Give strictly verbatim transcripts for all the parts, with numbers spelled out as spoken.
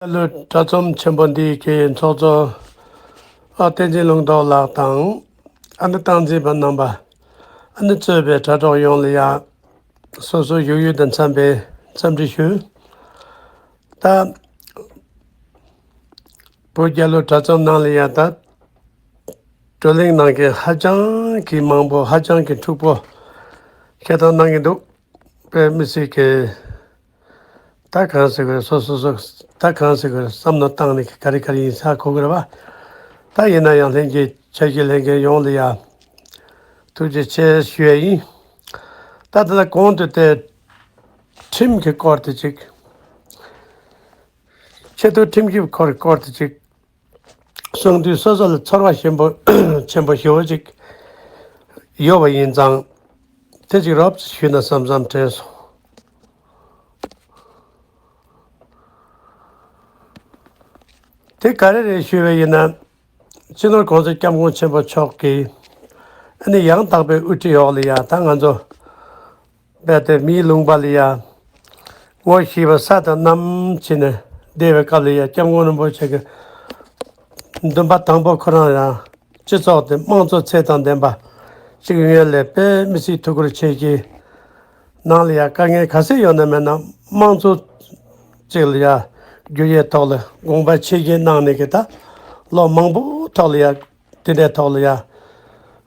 ལོའི་དྲ་ཚོམས་ཆེན་པོ་འདིའི་གི་ཚོགས་གཙོ་ཨ་བསྟན་འཛིན་ལུང་རྟོགས་ལགས་དང་། ཨ་ནི་སྟངས་འཛིན་པ་རྣམ་པ། ཨ་ནི་གཙོས་པའི་དྲ་གྲོགས་ཡོངས་ལ་ཡ། སོ་སོའི་བཞུགས་ཡུལ་དང་འཚམས་པའི་འཚམས་འདྲི་ཞུ། ད་བོད་རྒྱལ་ལོའི་དྲ་ཚོམས་ནང་ལ་ཡ་ད་བགྲོ་གླེང་ནང་གི་ཧ་ཅང་གི་མང་པོ། ཧ་ཅང་གི་འཁྲུག་པོ་བཤད་སྟངས་གནང་གི་འདུག་པས་མི་སྲིད་ཀྱི། ད་གང་ཟེར་དགོས། སོ་སོ་སོ། ད་གང་ཟེར་དགོས། བསམ་བློ་བཏང་ནས་ག་རེ་ག་རེ་ཡིན་ས་གོ་དགོས་རེད་པ། ད་ཡིན་ན་ཡང་ལྷན་རྒྱས། ཆ་ཤས་ལྷན་རྒྱས་ཡོངས་ལ་ཡ་ཐུགས་རྗེ་ཆེ་ཞུ་ཡ་ཡིན། ད་ད་ལྟ་གོང་དུ་དེ་ཁྲིམས་ཀྱི་སྐོར་དེ་གཅིག་ཆེས་མཐོའི་ཁྲིམས་ཀྱི་སྐོར་སྐོར་དེ་གཅིག་གསུང་དུས་སོ་སོ་ལ་ཚོར་བ་ཞིམ་པོ་ཆེན་པོ་ཞེ་པོ་ཅིག་ཡོད་པ་ཡིན་ཙང་། དེ་ཅིག་རོབ་ཙམ་ཞུས་ན་བསམ་བསམ་དྲན་སོང་། དེ་ག་རེ་རེད་ཞུས་པ་ཡིན་ན། སྤྱི་ནོར་༸གོང་ས་༸སྐྱབས་མགོན་ཆེན་པོ་མཆོག་གིས་ཨ་ནི་ཡང་དག་པའི་དབུ་ཁྲིད་འོག་ལ་ཡ་ད་ང་ཚོ་རྦད་དེ་མིའི་ལུང་པ་ལ་ཡ་ངོ་ཤེས་པ་ས་དང་གནམ་བྱས་ནས་བསྡད་པའི་སྐབས་ལ་ཡ། སྐྱབས་མགོན་རིན་པོ་ཆེ་གི་འདུན་པ་དང་པོ་ཁོ་རང་ཡང་སྤྱི་ཚོགས་དེ་དམངས་གཙོ་ཚད་དང་ལྡན་པ་ཅིག་ཡོང་ཡ་ལས། དཔེ་མི་སྲིད་ཐུགས་ཁུར་ཆེ་གི། ནང་ལ་ཡ་དཀའ་ངལ་ག་ཚད་ཡོད་ན་མེད་ན་དམངས་གཙོ་ཅིག་ལ་ཡ་འགྱུར་ཡའི་ཐོག་ལ་དགོངས་པ་ཆེ་བཞེས་གནང་ནས་གི། ད་ལོ་མང་པོ་ཐོག་ལ་ཡ་དེ་འདྲའི་ཐོག་ལ་ཡ་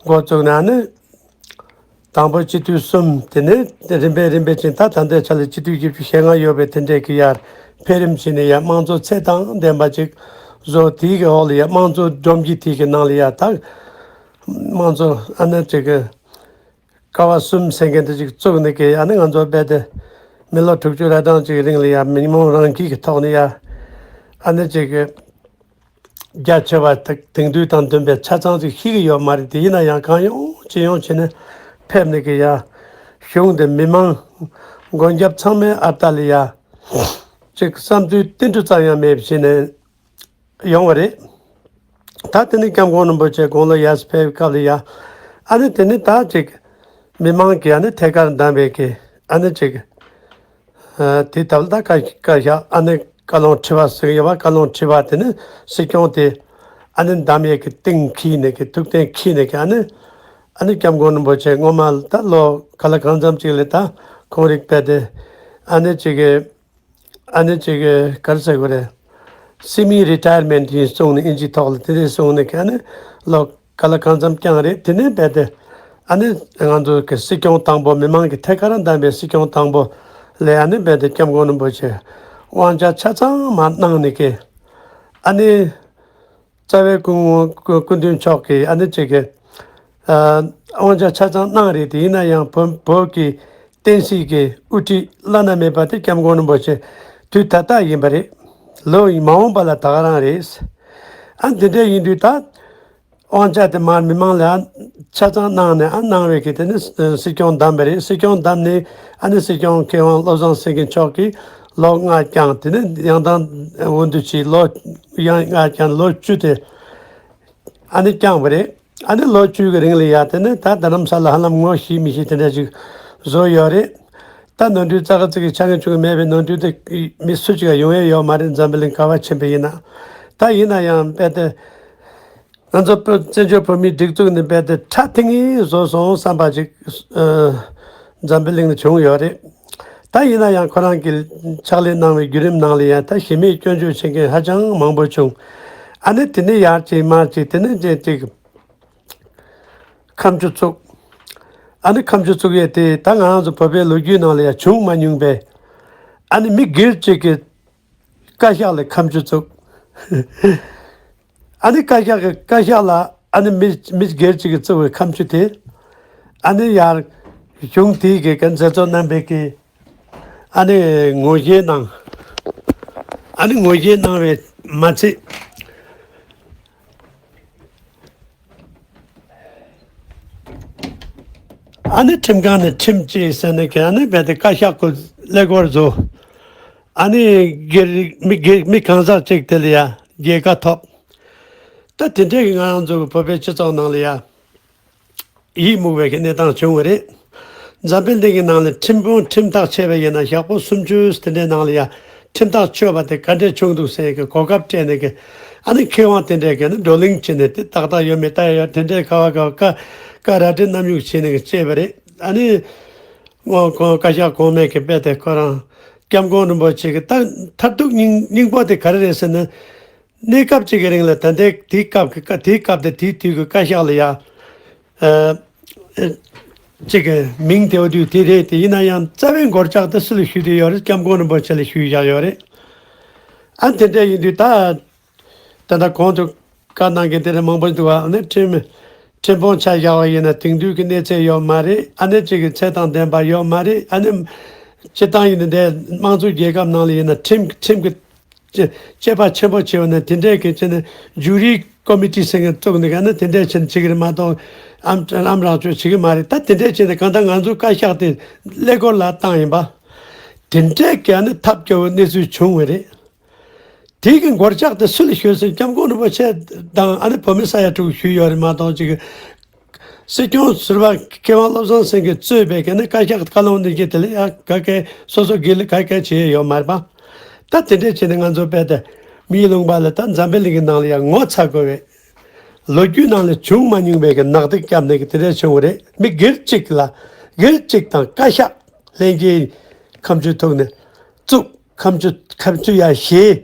འགོ་བཙུགས་ནས། ཨ་ནི་དང་པོ་སྤྱི་འཐུས་གསུམ། དེ་ནས་རིམ་པས་རིམ་པས་ཅིག་ད་ད་ལྟའི་ཆ་ལ་སྤྱི་འཐུས་བཞི་བཅུ་ཞེ་ལྔ་ཡོད་པའི་དེ་འདྲའི་གི་ཡར་འཕེལ་རིམ་བྱས་ནས་ཡ་དམངས་གཙོ་ཚད་དང་ལྡན་པ་ཅིག་བཟོ། དེའི་གི་འོག་ལ་ཡ་དམངས་གཙོ་སྒྲོམ་གཞི་དེའི་གི་ནང་ལ་ཡ་ད་དམངས་གཙོ་ཨ་ནི་ཅིག་གི་ཀ་བ་གསུམ་ཟེར་མཁན་དེ་ཅིག་བཙུགས་ནས་གི། ཨ་ནི་ང་ཚོ་རྦད་དེ་མི་ལོ་དྲུག་ཅུ་རེ་གྲངས་ཅིག་རིང་ལ་ཡ་མི་མང་རང་སྐྱིད་ཀྱི་ཐོག་ནས་ཡ། ཨ་ནི་ཅིག་གི་རྒྱ་ཆེ་བ་དེ་དེང་དུས་དང་ལྡན་པའི་ཆ་ཚང་ཅིག་ཤེས་ཀྱི་ཡོད་མ་རེད། དེ་ཡིན་ན་ཡང་གང་ཡོང་ཅི་ཡོང་བྱས་ནས་ཕེབས་ནས་གི་ཡ། གཞུང་དེ་མི་མང་མགོན་སྐྱབས་ཚང་མའི་ཨ་རྟག་ལ་ཡ་ཅིག་བསམ་ཚུལ་ཏིལ་འབྲུ་ཙམ་ཡང་མེད་པ་བྱས་ནས་ཡོང་བ་རེད། ད་དེ་ནི་སྐྱབས་མགོན་རིན་པོ་ཆེ་དགུང་ལོ་ཡར་ཕེབས་སྐབས་ལ་ཡ། ཨ་ནི་དེ་ནི་ད་ཅིག་མི་མང་གིས་ཨ་ནི་ཐད་ཀར་འདེམས་པའི་གི་ཨ་ནི་ཅིག་ཨ་དེ་ལྟ་བུ་ད་བཀའ་བཀའ་ཤག་ཨ་ནི་བཀའ་བློན་ཁྲི་པ་ཟེར་གྱི་ཡོད་པ། བཀའ་བློན་ཁྲི་པ་དེ་ནི་སྲིད་སྐྱོང་དེ་ཨ་ནི་འདེམས་ཡས་ཀྱི་སྟེང་འཁྱེར་ནས་གི། ཐུགས་གཏན་འཁྱེར་ནས་གི། ཨ་ནི་ཨ་ནི་སྐྱབས་མགོན་རིན་པོ་ཆེ་སྔོན་མ་ད་ལོ་ག་ལ་གང་འཚམ་ཅིག་ལ་ད་ཁོང་རིག་པས་དེ་ཨ་ནི་ཅིག་གི་ཨ་ནི་ཅིག་གི་ག་རེ་ཟེར་དགོས་རེད། སེ་མི་རི་ཊ་ཡར་མེན་ཊི་ཡིན་གསུངས་ནས། ཨིན་ཇིའི་ཐོག་ལ་དེ་འདྲས་གསུངས་ནས་གི། ཨ་ནི་ལོ་ག་ལ་གང་འཚམ་བསྐྱངས་རེད། དེ་ནས་རྦད་དེ་ཨ་ནི་ང་ཚོ་གི་སྲིད་སྐྱོང་དང་པོ། མི་མང་གིས་ཐད་ཀར་འདེམས་པའི་སྲིད་སྐྱོང་དང་པོ་ལ་ཨ་ནི་རྦད་དེ་སྐྱབས་མགོན་རིན་པོ་ཆེ་དབང་ཆ་ཆ་ཚང་མར་གནང་ནས་གི། ཨ་ནི་རྩ་བའི་སྐུ་ངོ་སྐུ་སྐུ་མདུན་མཆོག་གིས་ཨ་ནི་ཅིག་གི་ཨ་དབང་ཆ་ཆ་ཚང་གནང་རེད། དེ་ཡིན་ན་ཡང་བོད་བོད་ཀྱི་བསྟན་སྲིད་ཀྱི་དབུ་ཁྲིད་བླ་ན་མེད་པ་དེ་སྐྱབས་མགོན་རིན་པོ་ཆེ་དུས་ད་ལྟ་ཡིན་པ་རེད། ལོ་མ་འོངས་པ་ལ་ད་ག་རང་རེད། ཨ་འདི་འདྲ་ཡིན་དུས་ད་དབང་ཆ་དེ་མར་མི་མང་ལ་ཨ་ཆ་ཚང་གནང་ནས། ཨ་གནང་བའི་གི་དེ་ནི་སྲིད་སྐྱོང་བདམས་པ་རེད། སྲིད་སྐྱོང་བདམས་ནས་ཨ་ནི་སྲིད་སྐྱོང་མཁས་དབང་བློ་བཟང་སེང་གེ་མཆོག་གིས་ལོ་ལྔ་བསྐྱངས། དེ་ནས་ཡང་དང་འོས་བསྡུ་བྱས། ལོ་ཡང་ལྔ་བསྐྱངས། ལོ་བཅུ་དེ་ཨ་ནི་བསྐྱངས་པ་རེད། ཨ་ནི་ལོ་བཅུ་གི་རིང་ལ་ཡ་དེ་ནི་ད་རྡ་རམ་ས་ལ་ཧ་ལམ་ངོ་ཤེས་མི་ཤེས་དེ་འདྲ་ཅིག་བཟོ་ཡོད་རེད། ད་ནོར་འཁྲུལ་ཙག་གེ་ཙིག་གི་ཆ་ངེས་བྱུང་གི་མེད་པའི་ནོར་འཁྲུལ་དེ་མི་སུ་གཅིག་ཡང་ཡོང་ཡ་ཡོད་མ་རེད། འཛམ་བུ་གླིང་ག་པར་ཕྱིན་པ་ཡིན་ན། ད་ཡིན་ན་ཡང་རྦད་དེ་ང་ཚོ་བོད་བཙན་བྱོལ་བོད་མིའི་སྒྲིག་འཛུགས་ནི་རྦད་དེ་ཕྲ་ཐིང་ངེ་བཟོ་སོང་བསམ་པ་ཅིག་ཨ་འཛམ་བུ་གླིང་ལ་བྱུང་ཡོད་རེད། ད་ཡིན་ན་ཡང་ཁོ་རང་གིས་ཕྱག་ལས་གནང་བའི་བརྒྱུད་རིམ་ནང་ལ་ཡང་ད་གཞི་མེད་སྐྱོན་བརྗོད་བྱེད་མཁན་ཧ་ཅང་མང་པོ་བྱུང་། ཨ་ནི་དེ་ནས་ཡར་ཅིག་མར་ཅིག་དེ་ནས་ཅིག་ཅིག་ཁ་མཆུ་བཙུགས། ཨ་ནི་ཁ་མཆུ་བཙུགས་ཡས་དེ་ད་ང་རང་ཚོ་བོད་པའི་ལོ་རྒྱུས་ནང་ལ་ཡང་བྱུང་མ་མྱོང་པས། ཨ་ནི་མི་སྒེར་གཅིག་གི་བཀའ་ཤག་ལ་ཁ་མཆུ་བཙུགས། ཨ་ནི་བཀའ་ཤག་གི་བཀའ་ཤག་ལ་ཨ་ནི་མི་མི་སྒེར་གཅིག་གིས་བཙུགས་པའི་ཁ་མཆུ་དེ། ཨ་ནི་ཡར་གཞུང་དེའི་གི་གན་མཛད་གཙོ་རྣམ་པས་ཀྱི་ཨ་ནི་ངོ་རྒོལ་གནང་། ཨ་ནི་ངོ་རྒོལ་གནང་བའི་མ་ཚད། ཨ་ནི་ཁྲིམས་ཁང་ནས་ཁྲིམས་བཅད་ཟེར་ནས་ཀྱི་ཨ་ནི་རྦད་དེ་བཀའ་ཤག་གི་ཀླད་ཀོར་བཟོ། ཨ་ནི་སྒེར་རིགས་མི་སྒེར་མི་གང་ཟག་ཅིག་དེ་ལ་ཡ་རྒྱལ་ཁ་ཐོབ། ད་དེ་འདྲའི་གི་ང་རང་ཚོ་གི་བོད་པའི་སྤྱི་ཚོགས་ནང་ལ་ཡ་ཡིད་མུག་པའི་གི་གནས་སྟངས་བྱུང་བ་རེད། འཛམ་བུ་གླིང་གི་ནང་ལ་ཁྲིམས་དཔོན་ཁྲིམས་ཐག་ཆད་པ་ཡིན་ན་ཞག་པོ་སུམ་ཅུ་དེ་འདྲའི་ནང་ལ་ཡ་ ཁྲིམས་ཐག་ཆོད་པ་དེ་ག་འདྲས་བྱུང་འདུག་ཟེར་གི་གོ་སྐབས་སྤྲད་ནས་གི། ཨ་ནི་མཁས་དབང་དེ་འདྲས་གི་ནི་བགྲོ་གླེང་བྱས་ནས་དེ་ཏག་ཏག་ཡོད་མེད་ལྟ་ཡ་ཡོད། དེ་འདྲས་ག་བ་ག་བ་བཀའ་བཀའ་ར་སྤྲོད་གནང་མྱུག་བྱས་ནས་གི་བྱས་པ་རེད། ཨ་ནི་ངོ་གོང་བཀའ་ཤག་གོང་མས་གི་དཔེ་དེ་ཁོ་རང་སྐྱབས་མགོན་རིན་པོ་ཆེ་གི་ད་མཐར་ཐུག་སྙིང་སྙིང་པོ་དེ་ག་རེ་རེད་ཟེར་ན། གནས་སྐབས་གཅིག་གི་རིང་ལ་ད་ལྟའི་དེའི་སྐབས་ཀྱི་བཀའ་དེའི་སྐབས་དེ་དེའི་དུས་ཀྱི་བཀའ་ཤག་ལ་ཡ། ཨ། ཨ། གཅིག་གི་མིང་དེ་འོ་དུས་དེ་རེད། དེ་ཡིན་ན་ཡང་རྩ་བའི་འགོར་ལྕག་དེ་སུ་ལ་ཞུས་དེ་ཡོད་རེད། སྐྱབས་མགོན་རིན་པོ་ཆེ་ལ་ཞུས་བཞག་ཡོད་རེད། ཨ་དེ་འདྲ་ཡིན་དུས་ད། ད་ལྟ་གོང་དུ་བཀའ་གནང་མཁན་དེ་འདྲ་མང་པོ་འདུག་བ། ཨ་ནི་ཁྲིམས་ཁྲིམས་དཔོན་ཆ་བཞག་པ་ཡིན་ན་དེང་དུས་ཀྱི་གནས་ཚད་ཡོད་མ་རེད། ཨ་ནི་གཅིག་གི་ཚད་དང་ལྡན་པ་ཡོད་མ་རེད། ཨ་ནི་སྤྱི་བཏང་ཡིན་ན་འདས་དམངས་གཙོ་རྒྱལ་ཁབ་ནང་ལ་ཡིན་ན་ཁྲིམས་ཁྲིམས་ཀྱི་དཔྱད་པ་ཆེན་པོ་བྱས་པ་ནས་དེ་འདྲའི་གི་བྱས་ནས་ཇུ་རི་ཀོ་མི་ཊི་ཟེར་མཁན་བཙུགས་ནས་ག་ནས་དེ་འདྲའི་བྱས་ནས་བྱེད་ཀྱི་རེད་མ་གཏོགས། ཨམ་ཨམ་རང་སྐྱོང་བྱེད་ཀྱི་མ་རེད། ད་དེ་འདྲའི་བྱས་ནས་གང་ལྟར་ང་ཚོའི་བཀའ་ཤག་དེ་ཀླད་ཀོར་ལ་བཏང་ཡིན་པ། དེ་འདྲའི་གི་ཨ་ནི་ཐབས་སྐྱོ་བོའི་གནས་ཚུལ་བྱུང་བ་རེད། དེ་གི་འགོར་ལྕག་དེ་སུ་ལ་ཞུས་ཟེར་སྐྱབས་མགོན་རིན་པོ་ཆེ་དང་ཨ་ནི་བོད་མི་ས་ཡ་དྲུག་ཞུས་ཡོད་རེད་མ་གཏོགས་ཅིག་སྲིད་སྐྱོང་ཟུར་པ་མཁས་དབང་བློ་བཟང་སེང་གེས་གཙོས་པའི་གི་ནི་བཀའ་ཤག་བཀའ་བློན་འདི་གི་དེ་ལ་ཡང་ག་གེ་སོ་སོ་སྒེར་ལ་ག་གེ་བྱས་ཡོད་མ་རེད་པ། ད་དེ་འདྲས་བྱས་ནས་ང་ཚོ་དཔེ་དེ་མིའི་ལུང་པ་ལ་ད་འཛམ་བུ་གླིང་གི་ནང་ལ་ཡང་ངོ་ཚ་དགོས་པའི་ལོ་རྒྱུས་ནང་ལ་བྱུང་མ་མྱོང་བའི་གི་ནག་ཐིག་བརྒྱབ་ནས་གི་དེ་འདྲས་བྱུང་བ་རེད། མི་སྒེར་གཅིག་ལ་སྒེར་གཅིག་དང་བཀའ་ཤག་ལྷན་རྒྱས་ཁ་མཆུ་ཐུག་ནས་བཙུགས། ཁ་མཆུ་ཁ་མཆུ་ཡ་བཞེས།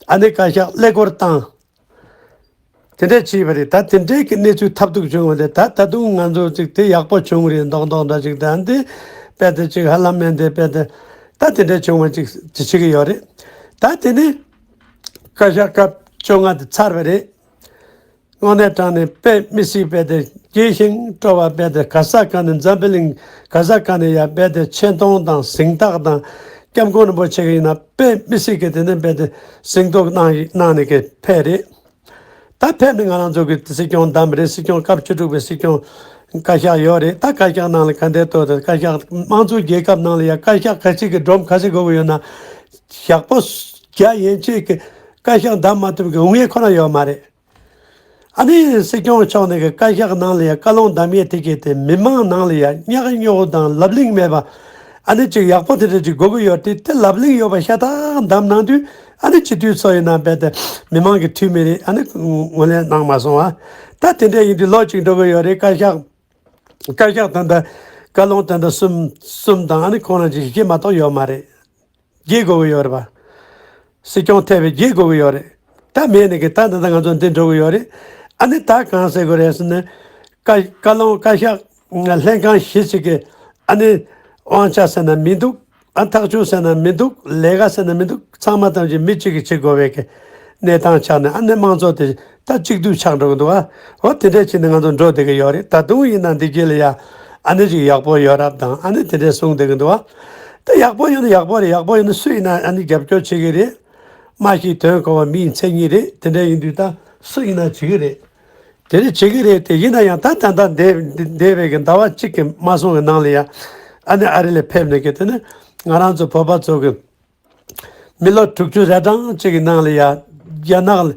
ཨ་ནི་བཀའ་ཤག་ཀླད་ཀོར་བཏང་། དེ་འདྲས་བྱས་པ་རེད། ད་དེ་འདྲས་ཀྱི་གནས་ཚུལ་ཐབས་སྡུག་བྱུང་བ་དེ་ད་ད་དུང་ང་ཚོ་ཅིག་དེ་ཡག་པོ་བྱུང་རེད་མདོག་མདོག་འདྲ་ཅིག་ད་འདི་དཔེ་དེ་ཅིག་ཧ་ལམ་མེད་འདི་དཔེ་དེ་ད་དེ་འདྲས་བྱུང་བ་ཅིག་དེ་བྱེད་ཀྱི་ཡོད་རེད། ད་དེ་ནི་བཀའ་ཤག་སྐབས་བཅོ་ལྔ་དེ་ཚར་བ་རེད། དངོས་གནས་དྲང་གནས་དཔེ་མི་སྲིད་དཔེ་དེ་དགྱེས་ཤིང་སྤྲོ་བ་དཔེ་དེ་ག་ས་ག་ནས་འཛམ་བུ་གླིང་ག་ས་ག་ནས་ཡ་དཔེ་དེ་ཆེ་མཐོང་དང་གཟེངས་རྟགས་དང་སྐྱབས་མགོན་རིན་པོ་ཆེ་གི་ཡིན་ན་དཔེ་མི་སྲིད་ཀྱི་དེ་ནས་དཔེ་དེ་གཟེངས་རྟགས་གནང་གནང་ནས་ཀྱི་ཕེབས་རེད། ད་ཕེབས་ནས་ང་རང་ཚོ་གི་སྲིད་སྐྱོང་བདམས་རེད། སྲིད་སྐྱོང་སྐབས་བཅུ་དྲུག་པའི་སྲིད་སྐྱོང་བཀའ་ཤག་ཡོད་རེད། ད་བཀའ་ཤག་ནང་ལ་ག་འདྲའི་ཐོག་ཏུ་བཀའ་ཤག་དམངས་གཙོ་རྒྱལ་ཁབ་ནང་ལ་ཡ་བཀའ་ཤག་ག་ཚིག་གི་སྒྲོམ་ག་ཚིག་དགོས་ཀྱི་ཡོད་ན་ཞག་པོ་བརྒྱ་ཡན་ཆད་ཀྱི་བཀའ་ཤག་བདམས་མ་ཐུབ་ཀྱི་འོང་ཡས་ཁོ་ན་ཡོད་མ་རེད། ཨ་ནི་སྲིད་སྐྱོང་མཆོག་ནས་ཀྱི་བཀའ་ཤག་ནང་ལ་ཡ་བཀའ་བློན་བདམས་ཡས་དེ་གས་དེ་མི་མང་ནང་ལ་ཡ་ཉག་ཉོག་དང་ལབ་གླེང་མེད་པ། ཨ་ནི་ཅིག་ཡག་པོ་དེ་འདྲ་ཅིག་དགོས་ཀྱི་ཡོད་དེ་དེ་ལབ་གླེང་ཡོད་པ་ཤ་སྟག་བདམས་གནང་དུས་ཨ་ནི་སྤྱི་འཐུས་ཚོ་ཡིན་ན་རྦད་དེ་མི་མང་གི་འཐུས་མི་རེད། ཨ་ནི་ངོས་ལེན་གནང་མ་སོང་བ། ད་དེ་འདྲ་ཡིན་དུས་ལོ་གཅིག་འགྲོ་གི་ཡོད་རེད། བཀའ་ཤག་བཀའ་ཤག་ད་ལྟ་བཀའ་བློན་ད་ལྟ་གསུམ་གསུམ་དང་ཨ་ནི་ཁོང་རང་ཅིག་བཞི་མ་གཏོགས་ཡོད་མ་རེད། བརྒྱད་དགོས་ཀྱི་ཡོད་རེད་པ། སྲིད་སྐྱོང་ཐེ་བའི་བརྒྱད་དགོས་ཀྱི་ཡོད་རེད། ད་མེད་ནས་ཀྱི་ད་ད་ལྟ་ང་ཚོ་འདི་འགྲོ་གི་ཡོད་རེད། ཨ་ནི་ད་གང་ཟེར་དགོས་རེད་ཟེར་ན། བཀའ་བཀའ་བློན་བཀའ་ཤག་ལྷན་ཁང་བཞི་ཞིག་གི་ཨ་ནི་དབང་ཆ་ཟེར་ན་མི་འདུག་ཨ་ཐག་གཅོད་ཟེར་ན་མི་འདུག་ལས་ཀ་ཟེར་ན་མི་འདུག་ཚང་མ་ཐམས་ཅད་མི་གཅིག་གིས་བྱེད་དགོས་པའི་གི་གནས་སྟངས་ཆགས་ནས་ཨ་ནི་དམངས་གཙོ་དེ་ད་གཅིག་སྡུད་ཆགས་འགྲོ་གི་འདུག་ཨ་འོ་དེ་འདྲས་བྱས་ནས་ང་ཚོ་འགྲོ་བསྡད་ཀྱི་ཡོད་རེད། ད་དུང་ཡིན་ན་འདི་རྗེས་ལ་ཡ་ཨ་ནི་ཅིག་ཡག་པོ་ཡོད་རབས་དང་ཨ་ནི་དེ་འདྲས་གསུངས་བསྡད་ཀྱི་འདུག་ཨ། ད་ཡག་པོ་ཡོད་ན་ཡག་པོ་རེད། ཡག་པོ་ཡོད་ན་སུ་ཡིན་ན་ཨ་ནི་རྒྱབ་སྐྱོར་བྱེད་ཀྱི་རེད། མ་ཤེས་དོན་གོ་བ་མིའི་མཚན་ཉིད་རེད། དེ་འདྲ་ཡིན་དུས་ད་སུ་ཡིན་ན་བྱེད་ཀྱི་རེད། དེ་འདྲ་བྱེད་ཀྱི་རེད། དེ་ཡིན་ན་ཡང་ད་ད་ལྟ་འདས་འདས་པའི་གི་ཟླ་བ་གཅིག་གི་མ་སོང་གི་ནང་ལ་ཡང་ཨ་ནི་ཨ་རི་ལ་ཕེབས་ནས་གི་དེ་ནི་ང་རང་ཚོ་བོད་པ་ཚོ་གི་མི་ལོ་དྲུག་ཅུ་རེ་གྲངས་གཅིག་གི་ནང་ལ་ཡང་རྒྱ་ནག་ལ་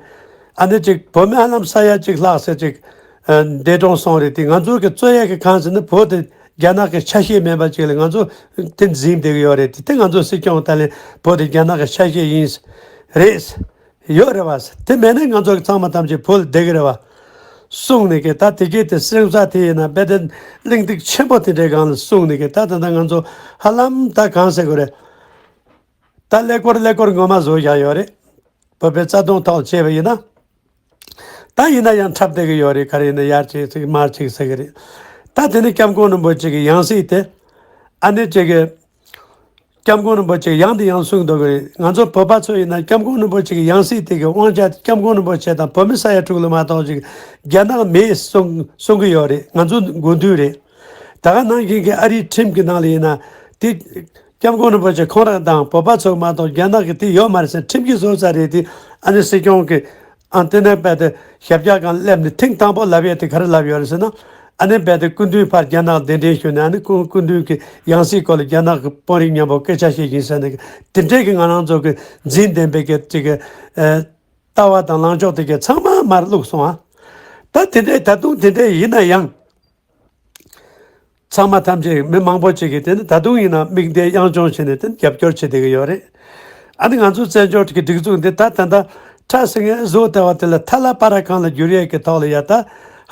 ཨ་ནི་ཅིག་བོད་མི་ཧ་ལམ་ས་ཡ་གཅིག་ལྷག་ཙམ་ཅིག་འདས་གྲོངས་སོང་རེད། དེ་ང་ཚོ་གི་རྩོད་ཡས་ཀྱི་གང་ཟེར་ན་བོད་དེ་རྒྱ་ནག་གི་ཆ་ཤས་མེད་པ་ཅིག་ལ་ང་ཚོ་དེ་འཛིན་བསྡད་ཀྱི་ཡོད་རེད། དེ་དེ་ང་ཚོ་སྲིད་སྐྱོང་ད་ལན་བོད་དེ་རྒྱ་ནག་གི་ཆ་ཤས་ཡིན་རེད། ཡོད་རེད་བ། དེ་མེད་ན་ང་ཚོ་གི་ཚང་མ་ཐམས་ཅད་བོད་ལ་བསྡད་ཀྱི་རེད་བ། གསུངས་ནས་ཀྱི་ད་དེ་གས་དེ་སེམས་ས་དེ་ཡིན་ན་དཔེ་དེ་གླེང་སྟེགས་ཆེན་པོ་དེ་འདྲའི་སྒང་ལ་གསུངས་ནས་ཀྱི་ད་ད་ལྟ་ང་ཚོ་ཧ་ལམ་ད་གང་ཟེར་དགོས་རེད། ད་ཀླད་ཀོར་ཀླད་ཀོར་ངོ་མ་བཟོ་བཞག་ཡོད་རེད། བོད་པའི་རྩ་དོན་ཐོག་བྱས་པ་ཡིན་ན། ད་ཡིན་ན་ཡང་འཁྲབ་བསྡད་ཀྱི་ཡོད་རེད། ག་རེ་ཡིན་ན་ཡར་ཅིག་ཅིག་མར་ཅིག་ཟེར་གྱི་རེད། ད་དེ་ནི་སྐྱབས་མགོན་རིན་པོ་ཆེ་གི་ཡང་སྲིད་དེ། ཨ་ནི་ཅིག་གི་སྐྱབས་མགོན་རིན་པོ་ཆེ་ཡང་དེ་ཡང་གསུངས་འདུག་གི་རེད། ང་ཚོ་བོད་པ་ཚོ་ཡིན་ན་སྐྱབས་མགོན་རིན་པོ་ཆེ་གི་ཡང་སྲིད་དེ་གི་དབང་ཆ་སྐྱབས་མགོན་རིན་པོ་ཆེ་དང་བོད་མི་ས་ཡ་དྲུག་ལ་མ་གཏོགས་ཅིག་རྒྱ་ནག་མེད་གསུང་གསུང་གི་ཡོད་རེད། ང་ཚོ་དགོས་འདུན་རེད། ད་ག་ནང་བཞིན་གྱི་ཨ་རིའི་ཁྲིམས་ཀྱི་ནང་ལ་ཡིན་ན་དེ། སྐྱབས་མགོན་རིན་པོ་ཆེ་ཁོང་རང་དང་བོད་པ་ཚོ་མ་གཏོགས་རྒྱ་ནག་གི་དེ་ཡོད་མ་རེད་ཟེར་ཁྲིམས་ཀྱི་བཟོ་ས་རེད་དེ། ཨ་ནི་སྲིད་སྐྱོང་གི་ཨ་དེ་ནས་རྦད་དེ་ཞབས་བཀྱག་སྒང་སླེབས་ནས་ཐེངས་དང་པོ་ལབ་ཡས་དེ་ག་རེ་ལབ་ཡོད་རེད་ཟེར་ན། ཨ་ནི་རྦད་དེ་སྐུ་མདུན་ཕར་རྒྱ་ནག་གདན་འདྲེན་ཞུས་ནས་ཨ་ནི་སྐུ་སྐུ་མདུན་གྱི་ཡང་སྲིད་སྐོར་ལ་རྒྱ་ནག་གི་དཔོན་རིགས་མཉམ་པོ་སྐད་ཆ་བཤད་བཞིན་ཟེར་ནས་དེ་འདྲས་ཀྱི་ང་རང་ཚོ་གི་འཛིན་ལྡན་པའི་གི་ཅིག་གི་ཨ་ལྟ་བ་དང་ལངས་ཕྱོགས་དེ་གི་ཚང་མ་མར་བླུགས་སོང་ཨ། ད་དེ་འདྲས་ད་དུང་དེ་འདྲས་ཡིན་ན་ཡང་། ཚང་མ་ཐམས་ཅད་མི་མང་པོ་ཅིག་གིས་དེ་ནི་ད་དུང་ཡིན་ན་མིག་འདི་གཡེང་ཆོང་བྱས་ནས་དེ་ནི་རྒྱབ་སྐྱོར་བྱེད་བསྡད་ཀྱི་ཡོད་རེད། ཨ་ནི་ང་ཚོ་བཙན་བྱོལ་གྱི་སྒྲིག་འཛུགས་འདི་ད་ད་ལྟ་ཁྲ་སིང་ངེ་བཟོ་ལྟ་བ་དེ་ལ་ཐ་ལ་པ་ར་གང་ལ་བསྒྱུར་ཡས་ཀྱི་ཐོག་ལ་ཡ་ད་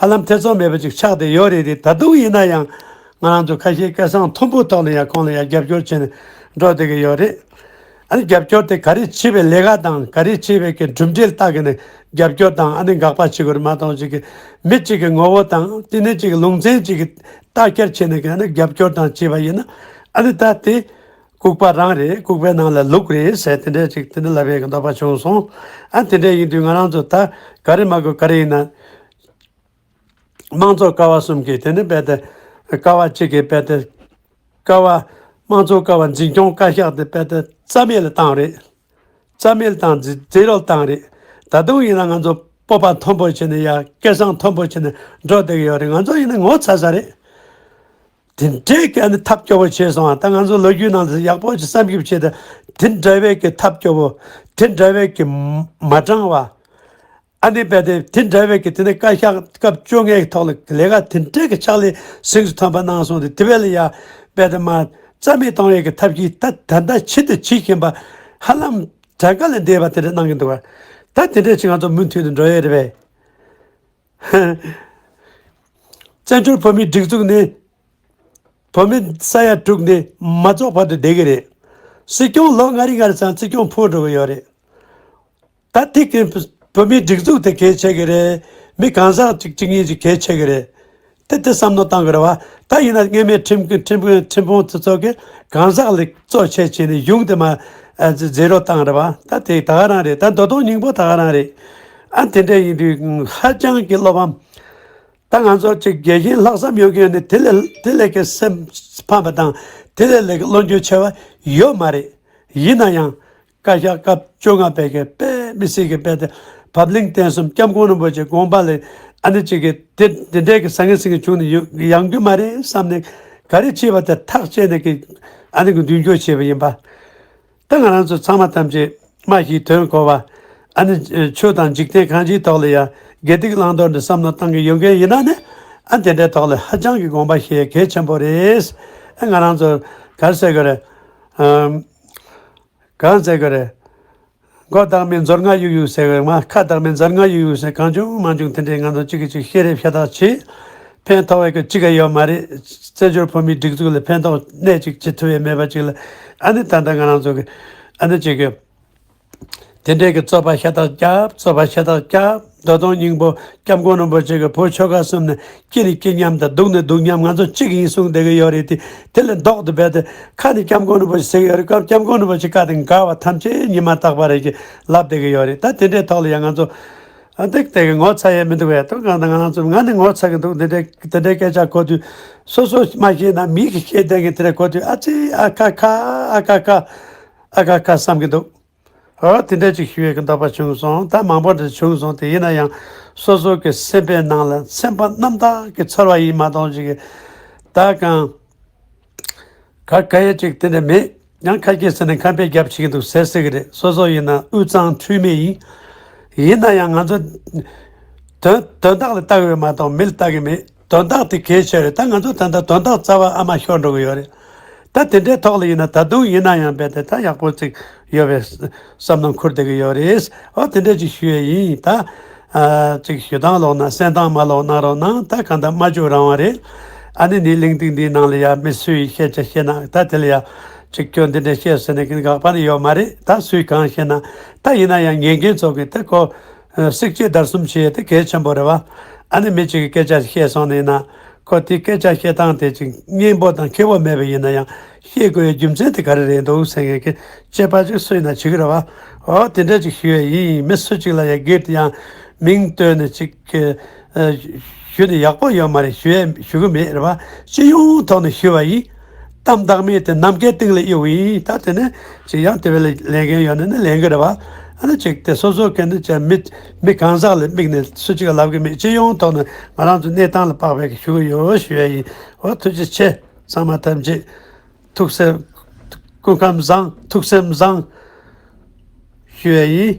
ཧ་ལམ་ཐེ་ཚོམ་མེད་པ་ཅིག་ཆགས་བསྡད་ཡོད་རེད་དེ། ད་དུང་ཡིན་ན་ཡང་ང་རང་ཚོ་ཁ་ཤས་སྐད་གསང་མཐོན་པོའི་ཐོག་ལ་ཡ་ཁོང་ལ་ཡ་རྒྱབ་སྐྱོར་བྱས་ནས་འགྲོ་བསྡད་ཀྱི་ཡོད་རེད། ཨ་ནི་རྒྱབ་སྐྱོར་དེ་ག་རེ་བྱེད་པའི་ལས་ཀ་དང་ག་རེ་བྱེད་པའི་གི་གྲུབ་འབྲས་ལྟ་གི་ནས་རྒྱབ་སྐྱོར་དང་ཨ་ནི་དགག་པ་བྱེད་དགོས་རེད་མ་གཏོགས་ཅིག་གི་མི་གཅིག་གི་ངོ་བོ་དང་དེ་ནས་ཅིག་གི་ལུང་ཚན་ཅིག་གི་ལྟ་འཁྱེར་བྱས་ནས་གི་ཨ་ནི་རྒྱབ་སྐྱོར་དང་བྱས་པ་ཡིན་ན་ཨ་ནི་ད་དེ་ལྐུགས་པ་རང་རེད། ལྐུགས་པའི་ནང་ལ་ལུག་རེད་ཟེར་དེ་འདྲས་ཅིག་དེ་འདྲ་ལབ་པའི་གི་འདོད་པ་བྱུང་སོང་། ཨ་དེ་འདྲས་ཡིན་དུས་ང་རང་ཚོ་ད་ག་རེ་མ་དགོས་ག་རེ་ཡིན་ན། དམངས་གཙོ་ཀ་བ་གསུམ་གྱི་དེ་ནི་རྦད་དེ་ཀ་བ་གཅིག་གི་རྦད་དེ་ཀ་བ་དམངས་གཙོ་ཀ་བ་འཛིན་སྐྱོང་བཀའ་ཤག་དེ་རྦད་དེ་རྩ་མེད་ལ་བཏང་རེད། རྩ་མེད་ལ་བཏང་ཛི་ཛི་རོ་ལ་བཏང་རེད། ད་དུང་ཡིན་ན་ང་ཚོ་སྤོབས་པ་མཐོན་པོ་བྱས་ནས་ཡ་སྐད་གསང་མཐོན་པོ་བྱས་ནས་འགྲོ་བསྡད་ཀྱི་ཡོད་རེད། ང་ཚོ་ཡིན་ན་ངོ་ཚ་ས་རེད། དེ་འདྲའི་གི་ཨ་ནི་ཐབས་སྐྱོ་བོ་བྱས་སོང་ཨ། ད་ང་ཚོ་ལོ་རྒྱུས་ནང་ལ་ཡག་པོ་ཅིག་བསམ་གྱིས་བྱེད་དེ་དེ་འདྲ་བའི་གི་ཐབས་སྐྱོ་བོ་དེ་འདྲ་བའི་གི་མ་དྲང་བ། ཨ་ནི་རྦད་དེ་དེ་འདྲ་བའི་གི་དེ་ནས་བཀའ་ཤག་སྐབས་བཅོ་ལྔའི་ཐོག་ལ་ལས་ཀ་དེ་འདྲའི་གི་ཕྱག་ལས་སེང་ཆུ་ཐོན་པ་གནང་སོང་སྟེ་དེ་བས་ལ་ཡ་རྦད་དེ་མ་རྩ་མེད་གཏོང་ཡས་གི་ཐབས་ཤེས་ད་ད་ལྟ་བྱེད་དུ་བྱེད་བཞིན་པ་ཧ་ལམ་གྲངས་ཀ་ལས་འདས་པ་དེ་འདྲ་གནང་གི་འདུག་བ། ད་དེ་འདྲ་ཅིག་ང་ཚོ་མུ་མཐུད་དུ་འགྲོ་ཡས་རེད་པས། བཙན་བྱོལ་བོད་མིའི་སྒྲིག་འཛུགས་ནི་བོད་མི་ས་ཡ་དྲུག་ནས་མ་རྫོགས་བར་དུ་བསྡད་ཀྱི་རེད། སྲིད་སྐྱོང་ལོ་ལྔ་རེ་ལྔ་རེ་ཙམ་སྲིད་སྐྱོང་འཕོ་འགྲོ་གི་ཡོད་རེད། ད་དེ་གི་བོད་མིའི་སྒྲིག་འཛུགས་དེ་གལ་ཆེ་གི་རེད། མི་གང་ཟག་གཅིག་གཅིག་གཉིས་ཅིག་གལ་ཆེ་གི་རེད། དེ་དེ་བསམ་བློ་བཏང་གི་རེད་བ། ད་ཡིན་ན་སྔོན་མའི་ཁྲིམས་ཁྲིམས་ཁྲིམས་དཔོན་དེ་ཚོ་གི་གང་ཟག་ལ་གཙོ་ཆེ་བྱས་ནས་གཞུང་དེ་མ་ཛི་རོ་བཏང་རེད་བ། ད་དེ་ད་ག་རང་རེད། ད་མདོ་དོན་སྙིང་པོ་ད་ག་རང་རེད། ཨ་དེ་འདྲ་ཡིན་དུས་ཧ་ཅང་གི་བློ་ཕམ། ད་ང་ཚོ་ཅིག་རྒྱལ་ཞེན་ལྷག་བསམ་ཡོད་མཁན་ནི་དེ་ལས་དེ་ལས་ཀྱི་སེམས་ཕམ་པ་དང་དེ་ལས་ལས་ཀྱི་བློ་འགྱོད་ཆེ་བ་ཡོད་མ་རེད། ཡིན་ན་ཡང་བཀའ་ཤག་སྐབས་བཅོ་ལྔ་པའི་གི་དཔེ་མི་སྲིད་ཀྱི་དཔེ་དེ་བབ་བརླིང་བརྟན་གསུམ་སྐྱབས་མགོན་རིན་པོ་ཆེ་དགོངས་པ་ལས་ཨ་ནི་ཅིག་གི་དེ་དེ་འདྲའི་གི་ཟང་ངེ་ཟིང་ངེ་བྱུང་ནས་ཡོང་ཡོང་རྒྱུ་མ་རེད་བསམ་ནས་ག་རེ་བྱས་པ་དེ་ཐག་བཅད་ནས་གི་ཨ་ནི་གི་མདུན་སྐྱོད་བྱས་པ་ཡིན་པ། ད་ང་རང་ཚོ་ཚང་མ་ཐམས་ཅད་སྨྲ་ཤེས་དོན་གོ་བ། ཨ་ནི་ཆོས་དང་འཇིག་རྟེན་གང་ཅིའི་ཐོག་ལ་ཡང་དགེ་སྡིག་བླང་དོར་འདི་བསམ་བློ་བཏང་གི་ཡོང་མཁན་ཡིན་ན་ནི་ཨ་དེ་འདྲའི་ཐོག་ལ་ཧ་ཅང་གི་དགོངས་པ་བཞེས་གལ་ཆེན་པོ་རེད། ཨ་ང་རང་ཚོ་ག་རེ་ཟེར་དགོས་རེད། ཨམ། གང་ཟེར་དགོས་རེད། མགོ་བདག་མེད་མཛོར་ང་གཡུག་གཡུག་ཟེར་དགོས་རེད་མ། ཁ་བདག་མེད་མཛོར་ང་གཡུག་གཡུག་ཟེར་གང་བྱུང་མང་བྱུང་དེ་འདྲའི་ང་ཚོ་གཅིག་གིས་གཅིག་ཤེས་རེ་ཕྱེ་ཐག་བྱེད། ཕན་ཐོགས་པའི་གི་གཅིག་ག་ཡོད་མ་རེད། བཙན་བྱོལ་བོད་མིའི་སྒྲིག་འཛུགས་ལ་ཕན་ཐོགས་གནད་གཅིག་བྱེད་ཐུབ་ཡས་མེད་པ་ཅིག་ལ་ཨ་ནི་ད་ལྟ་ང་རང་ཚོ་གི་ཨ་ནི་ཅིག་གི་དེ་འདྲའི་གི་རྩོད་པ་ཤ་སྟག་རྒྱབ། རྩོད་པ་ཤ་སྟག་རྒྱབ། མདོ་དོན་སྙིང་པོ་སྐྱབས་མགོན་རིན་པོ་ཆེ་གི་བོད་ཆོལ་ཁ་གསུམ་ནི་སྐྱིད་ནི་སྐྱིད་མཉམ་དང་སྡུག་ནི་སྡུག་མཉམ་ང་ཚོ་གཅིག་ཡིན་གསུངས་བསྡད་གི་ཡོད་རེད་དེ། དེ་ལས་ལྡོག་ཏུ་སྦས་ཏེ་ཁ་ནི་སྐྱབས་མགོན་རིན་པོ་ཆེ་ཟེར་གི་ཡོད་རེད། སྐབས་སྐྱབས་མགོན་རིན་པོ་ཆེ་བཀའ་དང་འགལ་བ་ཐམས་ཅད་ཉི་མ་རྟག་པ་རེད་ཅེས་ལབ་བསྡད་གི་ཡོད་རེད། ད་དེ་འདྲའི་ཐོག་ལ་ཡང་ང་ཚོ་ཨ་འདི་དེ་གི་ངོ་ཚ་ཡས་མི་འདུག་བས། དོ་གང་ལྟར་ང་རང་ཚོ་ང་ནི་ངོ་ཚ་གི་འདུག་འདི་འདྲའི་འདི་འདྲའི་སྐད་ཆ་གོ་དུས་སོ་སོ་མ་ཤེས་ན་མི་གི་ཤེས་ལྡན་གི་དེ་འདྲ་གོ་དུས་ཨ་ཙི་ཨ་ཁ་ཁ་ཨ་ཁ་ཁ་ཨ་ཁ་ཁ་བསམ་གི་འདུག་ཨོ་དེ་འདྲ་ཅིག་ཞུ་ཡས་ཀྱི་འདོད་པ་བྱུང་སོང་། ད་མང་པོ་འདྲ་བྱུང་སོང་། དེ་ཡིན་ན་ཡང་སོ་སོ་གི་སེམས་པའི་ནང་ལ་སེམས་པ་རྣམ་དག་གི་ཚོར་བ་ཡིན་མ་གཏོགས་ཅིག་གི་ད་གང་ག་ག་ཡ་ཅིག་དེ་འདྲ་མེད། ཡང་ཁ་སྐད་ཟེར་ནས་ཁམས་པའི་རྒྱབ་བྱེད་ཀྱི་འདུག་ཟེར་ཟེར་གི་རེད། སོ་སོ་ཡིན་ན་དབུས་གཙང་འཐུས་མི་ཡིན། ཡིན་ན་ཡང་ང་ཚོ་དོན་དོན་དག་ལ་ལྟ་གི་ཡོད་མ་གཏོགས་མི་ལ་ལྟ་གི་མེད། དོན་དག་དེ་གལ་ཆེ་རེད། ད་ང་ཚོ་ད་ལྟ་དོན་དག་རྩ་བ་ཨ་མ་ཤོར་འགྲོ་གི་ཡོད་རེད། ད་དེ་འདྲའི་ཐོག་ལ་ཡིན་ན་ད་དུང་ཡིན་ན་ཡང་རྦད་དེ་ད་ཡག་པོ་ཅིག་ཡོད་པའི་བསམ་བློ་འཁོར་བསྡད་ཀྱི་ཡོད་རེད། ཨོ་དེ་འདྲ་ཅིག་ཞུ་ཡས་ཡིན། ད་ཨ་ཅིག་ཞུ་སྟངས་ལོག་ན་གསན་སྟངས་མ་ལོག་གནང་རོགས་གནང་། ད་གང་ལྟར་སྨྲ་བརྗོད་རང་དབང་རེད། ཨ་ནི་ནི་གླེང་སྟེགས་འདིའི་ནང་ལ་ཡ་མི་སུ་ཡིས་སྐད་ཆ་བཤད་ན་ད་དེ་ལ་ཡ་ཅིག་ཁྱོད་འདི་འདྲ་བཤད་ཟེར་ནས་ཀྱི་དགག་པ་ནི་ཡོད་མ་རེད། ད་སུས་གང་བཤད་ན་ད་ཡིན་ན་ཡང་ཉན་མཁན་ཚོ་གི་ད་ཁོ། གསིག་རྗེས་བརྡར་གསུམ་བྱེད་ཡས་དེ་གལ་ཆེན་པོ་རེད་བ། ཨ་ནི་མི་གཅིག་གིས་སྐད་ཆ་བཤད་སོང་ནས་ན་ཁོ་དེའི་སྐད་ཆ་བཤད་སྟངས་དེ་ཅིག་སྙན་པོ་དང་མཁས་པོ་མེད་པ་ཡིན་ན་ཡང་བཤད་དགོས་ཡའི་རྒྱུ་མཚན་དེ་ག་རེ་རེད་འདུག་ཟེར་མཁན་གྱི་དཔྱད་པ་ཅིག་སུ་ཡིན་ན་བྱེད་ཀྱི་རེད་བ། འོ་དེ་འདྲ་ཅིག་ཞུ་ཡས་ཡིན། མི་སུ་གཅིག་ལ་ཡང་སྒེར་དུ་ཡང་མིང་བཏོན་ནས་ཅིག་ཞུ་ནས་ཡག་པོ་ཡོད་མ་རེད། ཞུ་ཡས་ཞུ་གི་མེད་རེད་བ། སྤྱི་ཡོངས་ཐོག་ནས་ཞུ་བ་ཡིན། གཏམ་བདག་མེད་དེ་ནམ་མཁའི་སྟེང་ལ་གཡུག་ཡིན། ད་དེ་ནས་ཅིག་ཡང་དེ་བས་ལས་ལས་འགན་ཡོད་ན་ནི་ལེན་གི་རེད་བ། ཨ་ནི་ཅིག་དེ་སོ་སོ་གན་དུ་ཅིག་མི་མི་གང་ཟག་ལ་དམིགས་ནས་སུ་གཅིག་ལབ་གི་མེད། སྤྱི་ཡོངས་ཐོག་ནས་ང་རང་ཚོ་གནས་སྟངས་ལ་དཔག་པའི་ཞུ་གི་ཡོད་ཞུ་ཡ་ཡིན། འོ་ཐུགས་རྗེ་ཆེ། ཚང་མ་ཐམས་ཅད་ཐུགས་སེམས་སྐུ་ཁམས་བཟང་། ཐུགས་སེམས་བཟང་ཞུ་ཡ་ཡིན།